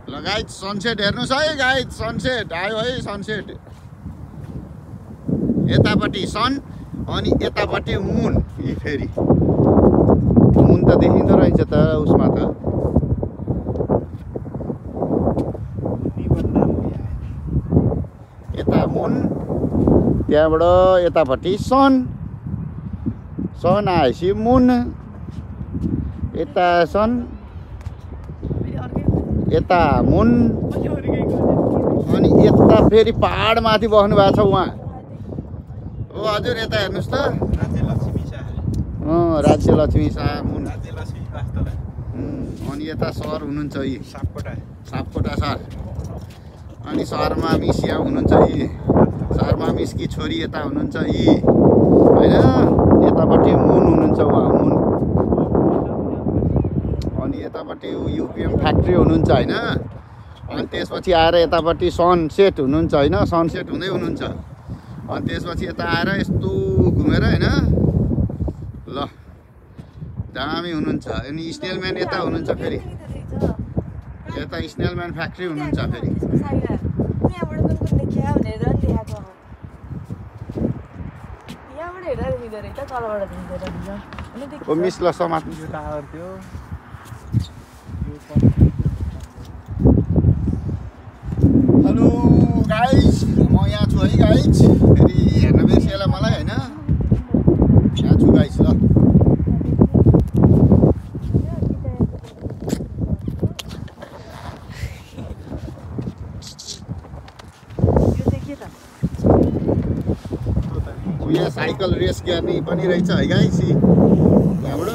ल guys sunset हेर्नुहोस् है गाइज, सनसेट आयो है सनसेट। यतापट्टि सन अनि यतापट्टि मुन। यी फेरि मुन त देखिँदो रहेछ त उसमा त। यता मुन, त्यहाँबाट यतापट्टि सन, सन आएपछि मुन, यता सन, यता मुन, अनि यता फेरि पहाड माथि बस्नु भएको छ उहाँ। ओ हजुर यता हेर्नुहोस् त, राज्य लक्ष्मी शाह मुन। अनि यता सर हुनुहुन्छ यी सापकोटा सर, अनि शर्मा मिस यहाँ हुनुहुन्छ यी, शर्मा मिसकी छोरी यता हुनुहुन्छ यी होइन। यतापट्टि मुन हुनुहुन्छ उहाँ मुन, अनि यतापट्टि युपिएम फ्याक्ट्री हुनुहुन्छ होइन। अनि त्यसपछि आएर यतापट्टि सनसेट हुनुहुन्छ होइन, सनसेट हुँदै हुनुहुन्छ। अनि त्यसपछि यता आएर यस्तो घुमेर होइन, ल दामी हुनुहुन्छ। अनि स्नेलम्यान यता हुनुहुन्छ फेरि, यता स्नेलम्यान फ्याक्ट्री हुनुहुन्छ फेरि। ओ मिस ल समात्नु। हेलो गाइज, म यहाँ छु है गाइज। फेरि हेर्न बिर्सिएला मलाई होइन, यहाँ छु गाइज। ल यहाँ साइकल रेस गर्ने पनि रहेछ है गाइज। त्यहाँबाट